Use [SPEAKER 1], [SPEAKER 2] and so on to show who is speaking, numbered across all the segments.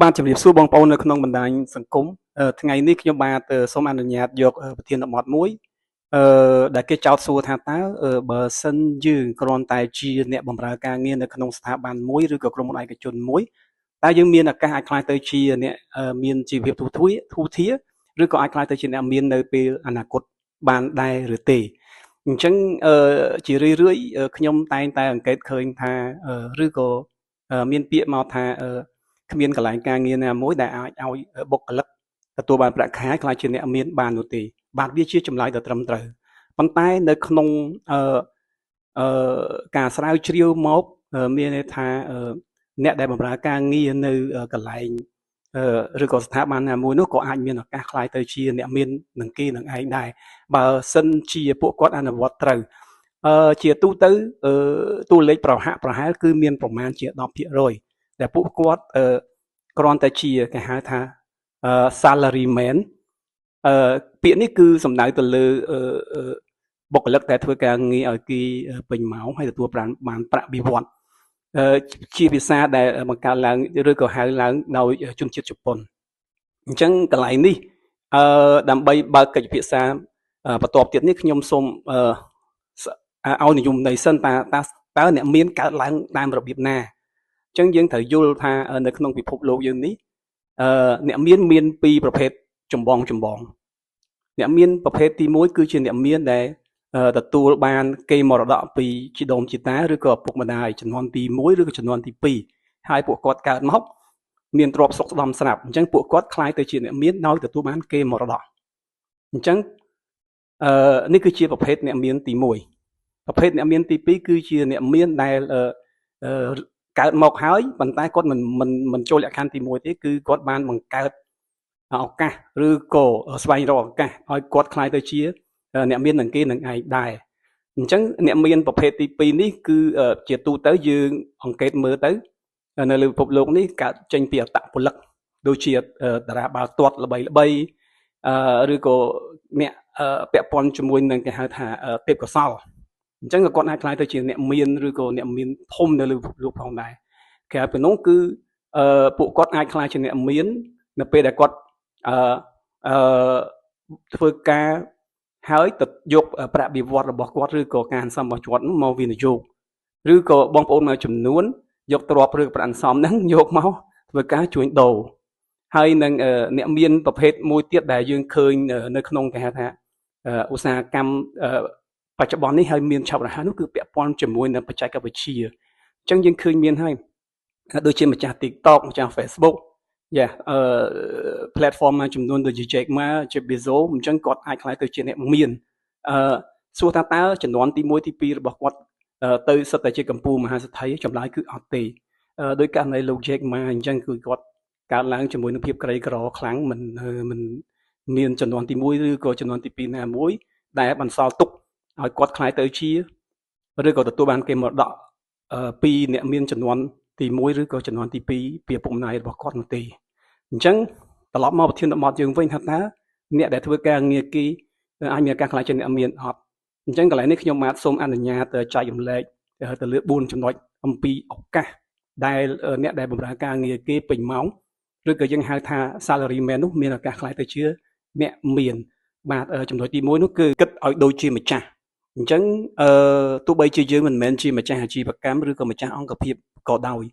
[SPEAKER 1] បាទជំរាបសួរបងប្អូននៅក្នុងបណ្ដាញសង្គមថ្ងៃនេះខ្ញុំបាទសូមអនុញ្ញាតយកប្រធានបទមួយដែលគេចោទសួរថាតើបើសិនយើងគ្រាន់តែជាអ្នកបម្រើការងារនៅក្នុងស្ថាប័នមួយឬក៏ក្រុមហ៊ុនឯកជនមួយតើយើងមានឱកាសអាចក្លាយទៅជាអ្នកមានជីវភាពធូរធារធូរធារឬក៏អាចក្លាយទៅជាអ្នកមាននៅពេលអនាគតបានដែរឬទេអញ្ចឹងជារឿយៗខ្ញុំតែងតែអង្កេតឃើញថាឬក៏មានពាក្យមកថាគ្មានកន្លែងការងារណាមួយដែលអាចឲ្យបុគ្គលិកទទួលបានប្រាក់ខែក្លាយជាអ្នកមានបាននោះទេបាទវាជាចម្លើយដ៏ត្រឹមត្រូវប៉ុន្តែនៅក្នុងអឺអឺការស្រាវជ្រាវមកមានន័យថាអ្នកដែលបម្រើការងារនៅកន្លែងឬក៏ស្ថាប័នណាមួយនោះក៏អាចមានឱកាសក្លាយទៅជាអ្នកមាននឹងគេនឹងឯងដែរបើសិនជាពួកគាត់អនុវត្តត្រូវជាទូទៅតួលេខប្រហាក់ប្រហែលគឺមានប្រមាណជា10%ដែលពួកគាត់គ្រាន់តែជាគេហៅថា salary man ពាក្យនេះគឺសំដៅទៅលើបុគ្គលិកដែលធ្វើការងារឲ្យគេពេញម៉ោងហើយទទួលបានប្រាក់បៀវត្សជាភាសាដែលបង្កើតឡើងឬក៏ហៅឡើងដោយជនជាតិជប៉ុនអញ្ចឹងកន្លែងនេះដើម្បីបើកកិច្ចពិភាក្សាបន្ទាប់ទៀតនេះខ្ញុំសូមឲ្យនិយមន័យសិនតើតើអ្នកមានកើតឡើងតាមរបៀបណាអញ្ចឹងយើងត្រូវយល់ថានៅក្នុងពិភពលោកយើងនេះអ្នកមានមានពីរប្រភេទចម្បងចម្បងអ្នកមានប្រភេទទី1គឺជាអ្នកមានដែលទទួលបានគេមរតកពីជីដូនជីតាឬក៏ឪពុកម្ដាយជំនាន់ទី1ឬក៏ជំនាន់ទី2ហើយពួកគាត់កើតមកមានទ្រព្យសុខស្ដំស្រាប់អញ្ចឹងពួកគាត់ក្លាយទៅជាអ្នកមានដោយទទួលបានគេមរតកអញ្ចឹងនេះគឺជាប្រភេទអ្នកមានទី1ប្រភេទអ្នកមានទី2គឺជាអ្នកមានដែលកើតមកហើយប៉ុន្តែគាត់មិនមិនមិនចូលលក្ខខណ្ឌទី1ទេគឺគាត់បានបង្កើតឱកាសឬក៏ស្វែងរកឱកាសឲ្យគាត់ក្លាយទៅជាអ្នកមាននឹងគេនឹងឯងដែរអញ្ចឹងអ្នកមានប្រភេទទី2នេះគឺជាទូទៅយើងអង្កេតមើលទៅនៅលើពិភពលោកនេះកើតចេញពីអត្តពលិកដូចជាតារាបាល់ទាត់ល្បីល្បីឬក៏អ្នកពាក់ព័ន្ធជាមួយនឹងគេហៅថាទេពកោសល្យអញ្ចឹងក៏គាត់អាចក្លាយទៅជាអ្នកមានឬក៏អ្នកមានធំនៅលើពិភពលោកផងដែរក្រៅពីនោះគឺពួកគាត់អាចក្លាយជាអ្នកមាននៅពេលដែលគាត់អឺអឺធ្វើការហើយទៅយកប្រាក់បៀវត្សរបស់គាត់ឬក៏ការសន្សំរបស់គាត់មកវិនិយោគឬក៏បងប្អូនមួយចំនួនយកទ្រព្យឬប្រាក់សន្សំហ្នឹងយកមកធ្វើការជួញដូរហើយនឹងអ្នកមានប្រភេទមួយទៀតដែលយើងឃើញនៅក្នុងគេហៅថាឧស្សាហកម្មបច្ចុប្បន្ននេះហើយមានឆាប់រហ័សនោះគឺពាក់ព័ន្ធជាមួយនឹងបច្ចេកវិទ្យាអញ្ចឹងយើងឃើញមានហើយដូចជាម្ចាស់ TikTok ម្ចាស់ Facebook យ៉ាplatform មួយចំនួនដូចជា Jack Ma Jeff Bezos អញ្ចឹងគាត់អាចក្លាយទៅជាអ្នកមានសួរថាតើចំនួនទី1ទី2របស់គាត់ទៅសិតតែជាកម្ពុសមហាសេដ្ឋីចម្លើយគឺអត់ទេដោយករណីលោក Jack Ma អញ្ចឹងគឺគាត់កើតឡើងជាមួយនឹងភាពក្រីក្រខ្លាំងមិនមិនមានចំនួនទី1ឬក៏ចំនួនទី2ណាមួយដែលបន្សល់ទុកឲ្យគាត់ក្លាយទៅជាឬក៏ទទួលបានគេមរតកពីអ្នកមានចំនួនទី1ឬក៏ចំនួនទី2ពីឪពុកម្ដាយរបស់គាត់នោះទេអញ្ចឹងត្រឡប់មកប្រធានបទយើងវិញថាតើអ្នកដែលធ្វើការងារគេអាចមានឱកាសក្លាយជាអ្នកមានអត់អញ្ចឹងកន្លែងនេះខ្ញុំបាទសូមអនុញ្ញាតចែករំលែកទៅលើ4ចំណុចអំពីឱកាសដែលអ្នកដែលបម្រើការងារគេពេញម៉ោងឬក៏យើងហៅថា salary man នោះមានឱកាសក្លាយទៅជាអ្នកមានបាទចំណុចទី1នោះគឺគិតឲ្យដូចជាម្ចាស់អញ្ចឹងទោះបីជាយើងមិនមែនជាម្ចាស់អាជីវកម្មឬក៏ម្ចាស់អង្គភាពក៏ដោយ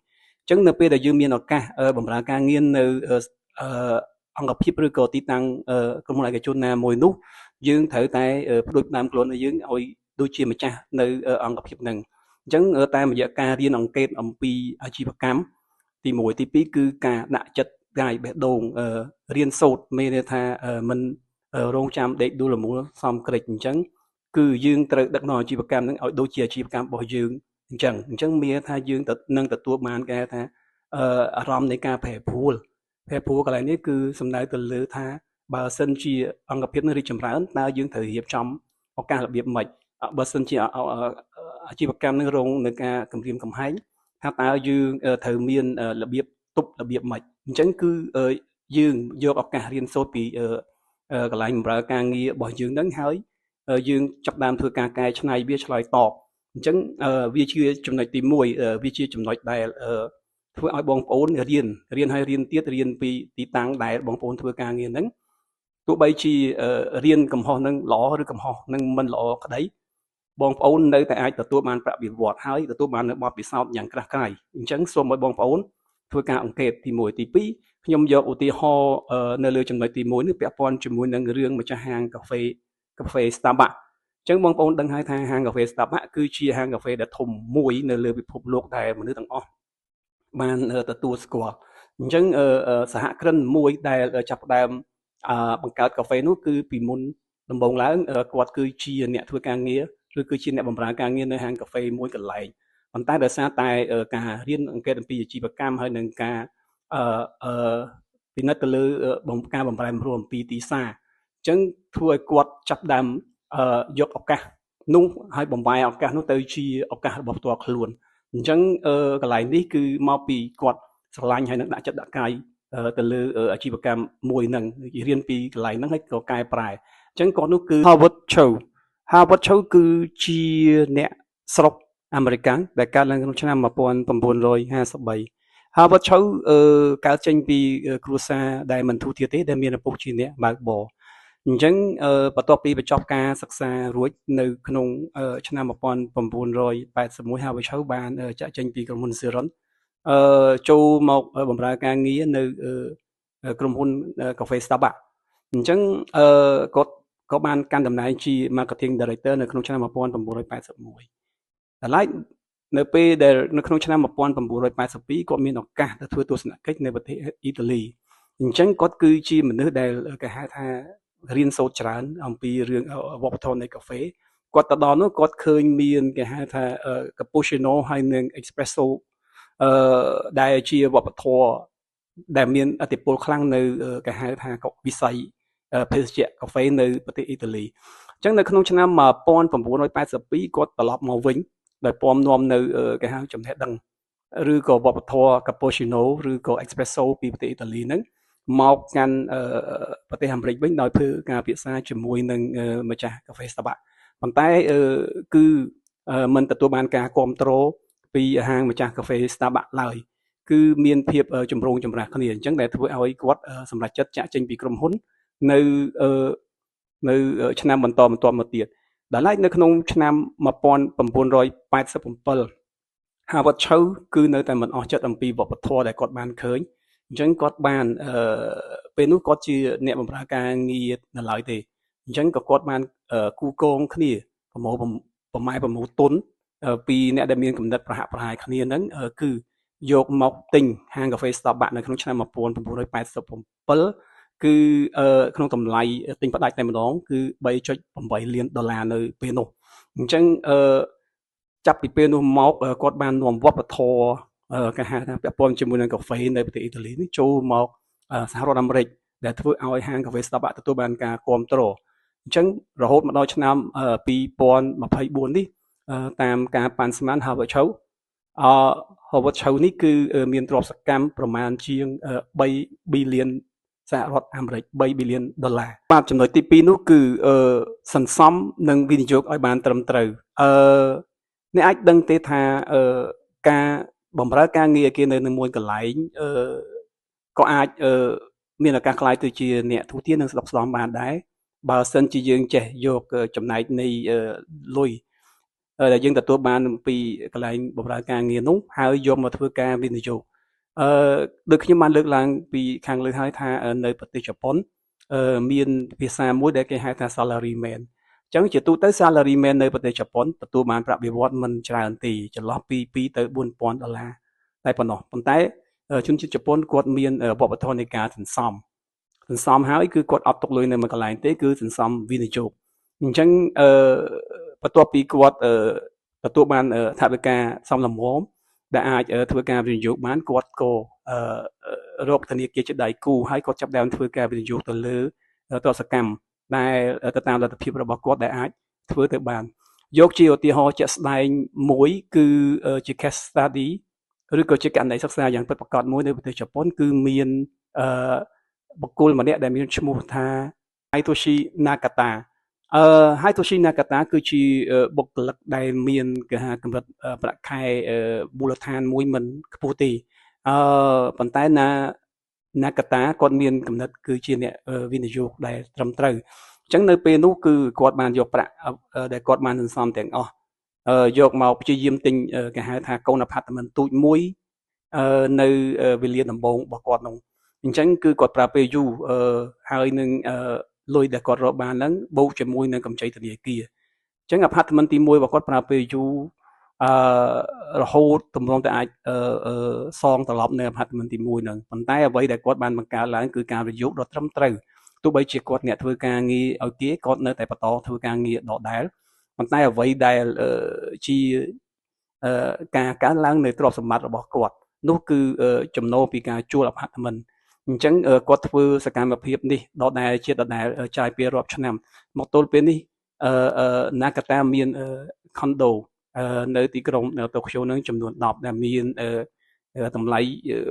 [SPEAKER 1] អញ្ចឹងនៅពេលដែលយើងមានឱកាសបម្រើការងារនៅអង្គភាពឬក៏ទីតាំងក្រុមហ៊ុនឯកជនណាមួយនោះយើងត្រូវតែផ្ដួចផ្ដើមខ្លួនឲ្យយើងឲ្យដូចជាម្ចាស់នៅអង្គភាពហ្នឹងអញ្ចឹងតាមរយៈការរៀនអង្កេតអំពីអាជីវកម្មទី1ទី2គឺការដាក់ចិត្តកាយបេះដូងរៀនសូត្រមានន័យថាមិនរងចាំដេកដួលរមូលសំក្រិចអញ្ចឹងគឺយើងត្រូវដឹកនាំអាជីវកម្មហ្នឹងឲ្យដូចជាអាជីវកម្មរបស់យើងអញ្ចឹងអញ្ចឹងមានថាយើងនឹងទទួលបានគេថាអារម្មណ៍នៃការប្រែប្រួលប្រែប្រួលកន្លែងនេះគឺសំដៅទៅលើថាបើសិនជាអង្គភាពនឹងរីកចម្រើនតើយើងត្រូវរៀបចំឱកាសរបៀបម៉េចបើសិនជាអាជីវកម្មនឹងរងនឹងការគំរាមកំហែងថាតើយើងត្រូវមានរបៀបទប់របៀបម៉េចអញ្ចឹងគឺយើងយកឱកាសរៀនសូត្រពីកន្លែងបម្រើការងាររបស់យើងនឹងហើយយើងចាប់ដើមធ្វើការកែច្នៃវាឆ្លើយតបអញ្ចឹងវាជាចំណុចទី1វាជាចំណុចដែល ធ្វើឲ្យបងប្អូនរៀនរៀនហើយរៀនទៀតរៀនពីទីតាំងដែលបងប្អូនធ្វើការងារហ្នឹងទោះបីជារៀនកំហុសនឹងល្អឬកំហុសនឹងមិនល្អក្តីបងប្អូននៅតែអាចទទួលបានប្រាក់បៀវត្សហើយទទួលបាននូវបទពិសោធន៍យ៉ាងក្រាស់ក្រែលអញ្ចឹងសូមឲ្យបងប្អូនធ្វើការអង្កេតទី1ទី2ខ្ញុំយកឧទាហរណ៍នៅលើចំណុចទី1នេះពាក់ព័ន្ធជាមួយនឹងរឿងម្ចាស់ហាងកាហ្វេកាហ្វេ Starbucks អញ្ចឹងបងប្អូនដឹងហើយថាហាងកាហ្វេ Starbucks គឺជាហាងកាហ្វេដែលធំមួយនៅលើពិភពលោកដែលមនុស្សទាំងអស់បានទទួលស្គាល់អញ្ចឹងសហគ្រិនមួយដែលចាប់ផ្ដើមបង្កើតកាហ្វេនោះគឺពីមុនដំបូងឡើងគាត់គឺជាអ្នកធ្វើការងារឬគឺជាអ្នកបម្រើការងារនៅហាងកាហ្វេមួយកន្លែងប៉ុន្តែដោយសារតែការរៀនអង្កេតអំពីអាជីវកម្មហើយនឹងការអឺពិនិត្យទៅលើការបម្រែបម្រួលអំពីទីផ្សារអញ្ចឹងធ្វើឲ្យគាត់ចាប់ដើមយកឱកាសនោះហើយបំបែឱកាសនោះទៅជាឱកាសរបស់ផ្ទាល់ខ្លួនអញ្ចឹងកន្លែងនេះគឺមកពីគាត់ស្រឡាញ់ហើយនឹងដាក់ចិត្តដាក់កាយទៅលើអាជីវកម្មមួយហ្នឹងរៀនពីកន្លែងហ្នឹងហើយក៏កែប្រែអញ្ចឹងគាត់នោះគឺ Howard Chu Howard Chu គឺជាអ្នកស្រុកអាមេរិកដែលកើតឡើងក្នុងឆ្នាំ1953 Howard Chu កើតចេញពីគ្រួសារដែលមិនធូរធារទេដែលមានឪពុកជាអ្នកបើកបរអញ្ចឹងបន្ទាប់ពីបញ្ចប់ការសិក្សារួចនៅក្នុងឆ្នាំ1981 Howard Chu បានចាក់ចេញពីក្រុមហ៊ុន Xerox ចូលមកបម្រើការងារនៅក្រុមហ៊ុនកាហ្វេ Starbucks អញ្ចឹងគាត់ក៏បានកាន់តំណែងជា Marketing Director នៅក្នុងឆ្នាំ1981ដល់ឡែកនៅពេលដែលនៅក្នុងឆ្នាំ1982គាត់មានឱកាសទៅធ្វើទស្សនកិច្ចនៅប្រទេសអ៊ីតាលីអញ្ចឹងគាត់គឺជាមនុស្សដែលគេហៅថារៀនសូត្រច្រើនអំពីរឿងវប្បធម៌នៃកាហ្វេគាត់ទៅដល់នោះគាត់ឃើញមានគេហៅថា cappuccino ហើយនិង espresso ដែលជាវប្បធម៌ដែលមានឥទ្ធិពលខ្លាំងនៅគេហៅថាវិស័យភេសជ្ជៈកាហ្វេនៅប្រទេសអ៊ីតាលីអញ្ចឹងនៅក្នុងឆ្នាំ1982គាត់ត្រឡប់មកវិញដោយពំនាំនៅគេហៅចំណេះដឹងឬក៏វប្បធម៌ cappuccino ឬក៏ espresso ពីប្រទេសអ៊ីតាលីហ្នឹងមកកាន់ប្រទេសអាមេរិកវិញដោយធ្វើការពិភាក្សាជាមួយនឹងម្ចាស់កាហ្វេ Starbucks ប៉ុន្តែគឺមិនទទួលបានការគ្រប់គ្រងពីហាងម្ចាស់កាហ្វេ Starbucks ឡើយគឺមានភាពចម្រូងចម្រាសគ្នាអញ្ចឹងដែលធ្វើឲ្យគាត់សម្រេចចិត្តចាក់ចេញពីក្រុមហ៊ុននៅនៅឆ្នាំបន្តបន្ទាប់មកទៀតដល់ឡែកនៅក្នុងឆ្នាំ1987 Howard Chu គឺនៅតែមិនអស់ចិត្តអំពីវប្បធម៌ដែលគាត់បានឃើញអញ្ចឹងគាត់បានពេលនោះគាត់ជាអ្នកបម្រើការងារនៅឡើយទេអញ្ចឹងក៏គាត់បានគូកងគ្នាប្រមូលប្រម៉ែប្រមូលទុនពីអ្នកដែលមានគំនិតប្រហាក់ប្រហែលគ្នាហ្នឹងគឺយកមកទិញហាងកាហ្វេ Starbucks នៅក្នុងឆ្នាំ1987គឺក្នុងតម្លៃទិញផ្ដាច់តែម្ដងគឺ 3.8 លានដុល្លារនៅពេលនោះអញ្ចឹងចាប់ពីពេលនោះមកគាត់បាននាំវប្បធម៌គេហៅថាពាក់ព័ន្ធជាមួយនឹងកាហ្វេនៅប្រទេសអ៊ីតាលីនេះចូលមកសហរដ្ឋអាមេរិកដែលធ្វើឲ្យហាងកាហ្វេ Starbucks ទទួលបានការគាំទ្រអញ្ចឹងរហូតមកដល់ឆ្នាំ2024នេះតាមការប៉ាន់ស្មាន Howard Chu Howard Chu នេះគឺមានទ្រព្យសកម្មប្រមាណជាង3 billion សហរដ្ឋអាមេរិក3 billion ដុល្លារបាទចំណុចទី2នោះគឺសន្សំនិងវិនិយោគឲ្យបានត្រឹមត្រូវអ្នកអាចដឹងទេថាការបម្រើការងារគេនៅនឹងមួយកន្លែងក៏អាចមានឱកាសក្លាយទៅជាអ្នកទូទាននិងស្ដុកស្ដំបានដែរបើសិនជាយើងចេះយកចំណែកនៃលុយដែលយើងទទួលបានពីកន្លែងបម្រើការងារនោះហើយយកមកធ្វើការវិនិយោគដូចខ្ញុំបានលើកឡើងពីខាងលើហើយថានៅប្រទេសជប៉ុនមានភាសាមួយដែលគេហៅថា salary man អញ្ចឹងជាទូទៅ salary man នៅប្រទេសជប៉ុនទទួលបានប្រាក់បៀវត្សមិនច្រើនទេចន្លោះពី2ទៅ4000ដុល្លារតែប៉ុណ្ណោះប៉ុន្តែជនជាតិជប៉ុនគាត់មានវប្បធម៌នៃការសន្សំសន្សំហើយគឺគាត់អត់ទុកលុយនៅមួយកន្លែងទេគឺសន្សំវិនិយោគអញ្ចឹងបន្ទាប់ពីគាត់ទទួលបានថវិកាសមល្មមដែលអាចធ្វើការវិនិយោគបានគាត់ក៏រកធនាគារជាដៃគូហើយគាត់ចាប់ផ្ដើមធ្វើការវិនិយោគទៅលើទ្រព្យសកម្មដែលទៅតាមលទ្ធភាពរបស់គាត់ដែលអាចធ្វើទៅបានយកជាឧទាហរណ៍ជាក់ស្ដែងមួយគឺជា case study ឬក៏ជាករណីសិក្សាយ៉ាងពិតប្រាកដមួយនៅប្រទេសជប៉ុនគឺមានបុគ្គលម្នាក់ដែលមានឈ្មោះថា Hitoshi Nakata Hitoshi Nakata គឺជាបុគ្គលិកដែលមានគេហៅកម្រិតប្រាក់ខែមូលដ្ឋានមួយមិនខ្ពស់ទេ អឺប៉ុន្តែណាណាកតាគាត់មានកំណត់គឺជាអ្នកវិនិយោគដែលត្រឹមត្រូវអញ្ចឹងនៅពេលនោះគឺគាត់បានយកប្រាក់ដែលគាត់បានសន្សំទាំងអស់យកមកព្យាយាមទិញគេហៅថាកូនអាផាតមិនទូចមួយនៅវេលាដំបូងរបស់គាត់នោះអញ្ចឹងគឺគាត់ប្រើពេលយូរហើយនឹងលុយដែលគាត់រកបានហ្នឹងបូកជាមួយនឹងកម្ចីធនាគារអញ្ចឹងអាផាតមិនទី1របស់គាត់ប្រើពេលយូរអឺរហូតទម្រាំតែអាចសងត្រឡប់នៅអាផាតមិនទី1ហ្នឹងប៉ុន្តែអ្វីដែលគាត់បានបង្កើតឡើងគឺការវិនិយោគដ៏ត្រឹមត្រូវទោះបីជាគាត់អ្នកធ្វើការងារឲ្យគេគាត់នៅតែបន្តធ្វើការងារដដែលប៉ុន្តែអ្វីដែលជាការកើនឡើងនៅទ្រព្យសម្បត្តិរបស់គាត់នោះគឺចំណូលពីការជួលអាផាតមិនអញ្ចឹងគាត់ធ្វើសកម្មភាពនេះដដែលជាដដែលចាយពេលរាប់ឆ្នាំមកទល់ពេលនេះណាកាតាមានខុនដូនៅទីក្រុងតូក្យូនឹងចំនួន10ដែលមានតម្លៃ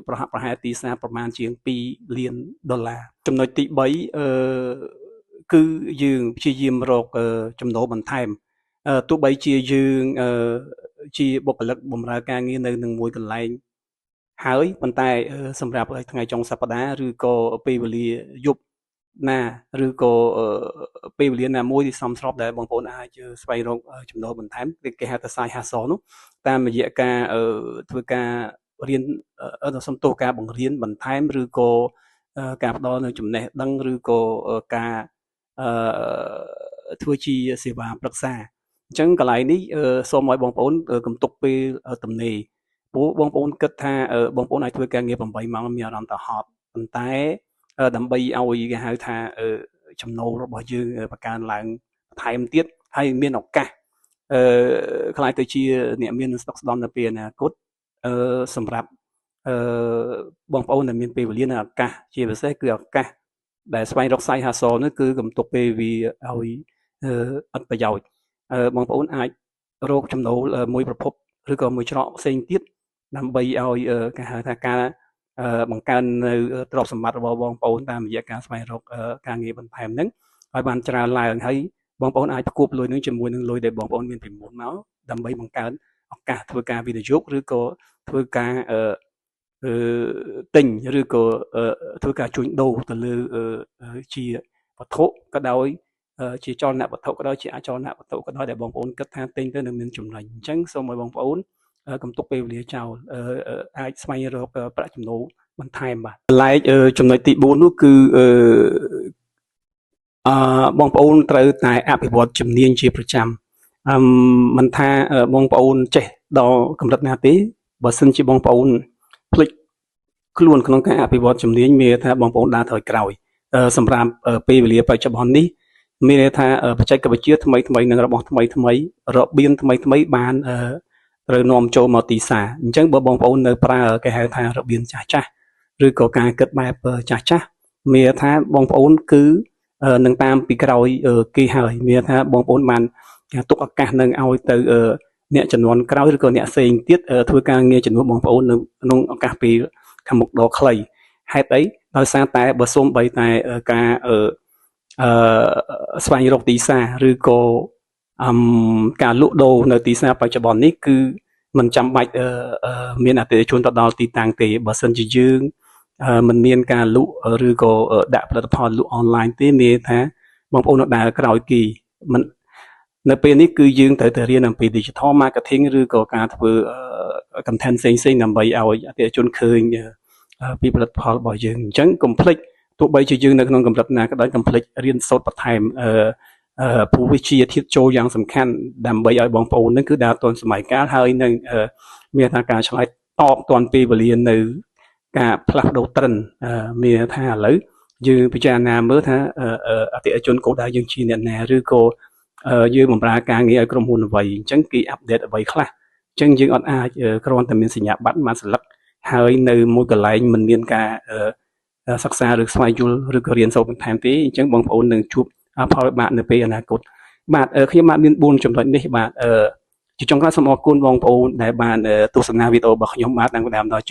[SPEAKER 1] ប្រហាក់ប្រហែលទីផ្សារប្រមាណជាង2លានដុល្លារចំណុចទី3គឺយើងព្យាយាមរកចំណូលបន្ថែមទោះបីជាយើងជាបុគ្គលិកបម្រើការងារនៅនឹងមួយកន្លែងហើយប៉ុន្តែសម្រាប់ថ្ងៃចុងសប្តាហ៍ឬក៏ពេលវេលាយប់ណាឬក៏ពេលវេលាណាមួយที่សមស្របដែលបងប្អូនអាចស្វែងរកចំណូលបន្ថែមគេហៅថា side hustle នោះតាមរយៈការធ្វើការរៀនសំទោសការបង្រៀនបន្ថែមឬក៏ការផ្ដល់នៅចំណេះដឹងឬក៏ការធ្វើជាសេវាប្រឹក្សាអញ្ចឹងកន្លែងនេះសូមឲ្យបងប្អូនកុំទុកពេលទំនេរព្រោះបងប្អូនគិតថាបងប្អូនអាចធ្វើការងារ8ម៉ោងមានអារម្មណ៍ថាហត់ប៉ុន្តែដើម្បីឲ្យគេហៅថាចំណូលរបស់យើងបង្កើនឡើងបន្ថែមទៀតហើយមានឱកាសក្លាយទៅជាអ្នកមានស្តុកស្ដំនៅពេលអនាគតសម្រាប់បងប្អូនដែលមានពេលវេលានិងឱកាសជាពិសេសគឺឱកាសដែលស្វែងរក side hustle នោះគឺកុំទុកពេលវាឲ្យអត់ប្រយោជន៍បងប្អូនអាចរកចំណូលមួយប្រភពឬក៏មួយច្រកផ្សេងទៀតដើម្បីឲ្យគេហៅថាការបង្កើននៅទ្រព្យសម្បត្តិរបស់បងប្អូនតាមរយៈការស្វែងរកការងារបន្ថែមហ្នឹងឲ្យបានច្រើនឡើងហើយបងប្អូនអាចផ្គប់លុយនឹងជាមួយនឹងលុយដែលបងប្អូនមានពីមុនមកដើម្បីបង្កើនឱកាសធ្វើការវិនិយោគឬក៏ធ្វើការទិញឬក៏ធ្វើការជួញដូរទៅលើជាវត្ថុក៏ដោយជាចលនៈវត្ថុក៏ដោយជាអចលនៈវត្ថុក៏ដោយដែលបងប្អូនគិតថាទិញទៅនឹងមានចំណេញអញ្ចឹងសូមឲ្យបងប្អូនកុំទុកពេលវេលាចោលអាចស្វែងរកប្រាក់ចំណូលបន្ថែមបាទឡែកចំណុចទី4នោះគឺអឺបងប្អូនត្រូវតែអភិវឌ្ឍជំនាញជាប្រចាំអឺមិនថាបងប្អូនចេះដល់កម្រិតណាទេបើសិនជាបងប្អូនភ្លេចខ្លួនក្នុងការអភិវឌ្ឍជំនាញមានថាបងប្អូនដើរថយក្រោយសម្រាប់ពេលវេលាបច្ចុប្បន្ននេះមានន័យថាបច្ចេកវិទ្យាថ្មីថ្មីនិងរបស់ថ្មីថ្មីរបៀនថ្មីថ្មីបានត្រូវនាំចូលមកទីផ្សារអញ្ចឹងបើបងប្អូននៅប្រើគេហៅថារបៀនចាស់ចាស់ឬក៏ការគិតបែបចាស់ចាស់មានថាបងប្អូនគឺនឹងតាមពីក្រោយគេហើយមានថាបងប្អូនបានទុកឱកាសនឹងឲ្យទៅអ្នកចំនួនក្រោយឬក៏អ្នកផ្សេងទៀតធ្វើការងារជំនួសបងប្អូននៅក្នុងឱកាសពេលខាងមុខដ៏ខ្លីហេតុអីដោយសារតែបើសូម្បីតែការអឺស្វែងរកទីផ្សារឬក៏អឹមការលក់ដូរនៅទីផ្សារបច្ចុប្បន្ននេះគឺមិនចាំបាច់មានអតិថិជនទៅដល់ទីតាំងទេបើសិនជាយើងមិនមានការលក់ឬក៏ដាក់ផលិតផលលក់អនឡាញទេមានថាបងប្អូននៅដើរក្រោយគេមិននៅពេលនេះគឺយើងត្រូវតែរៀនអំពី digital marketing ឬក៏ការធ្វើ content ផ្សេងៗដើម្បីឲ្យអតិថិជនឃើញពីផលិតផលរបស់យើងអញ្ចឹងកុំភ្លេចទោះបីជាយើងនៅក្នុងកម្រិតណាក៏ដោយកុំភ្លេចរៀនសូត្របន្ថែមអឺព្រោះវាជាធាតុចូលយ៉ាងសំខាន់ដើម្បីឲ្យបងប្អូននឹងគឺដើរទាន់សម័យកាលហើយនឹងមានថាការឆ្លើយតបទាន់ពេលវេលានៅការផ្លាស់ប្ដូរ trend មានថាឥឡូវយើងពិចារណាមើលថាអតិថិជនគោលដៅយើងជាអ្នកណាឬក៏យើងបម្រើការងារឲ្យក្រុមហ៊ុនអ្វីអញ្ចឹងគេ update អ្វីខ្លះអញ្ចឹងយើងអត់អាចគ្រាន់តែមានសញ្ញាបត្រមួយសន្លឹកហើយនៅមួយកន្លែងមិនមានការសិក្សាឬស្វែងយល់ឬក៏រៀនសូត្របន្ថែមទេអញ្ចឹងបងប្អូននឹងជួបផលវិបាកនៅពេលអនាគតបាទខ្ញុំបាទមាន4ចំណុចនេះបាទជាចុងក្រោយសូមអរគុណបងប្អូនដែលបានទស្សនាវីដេអូរបស់ខ្ញុំបាទតាំងពីដើមដល់ចប់។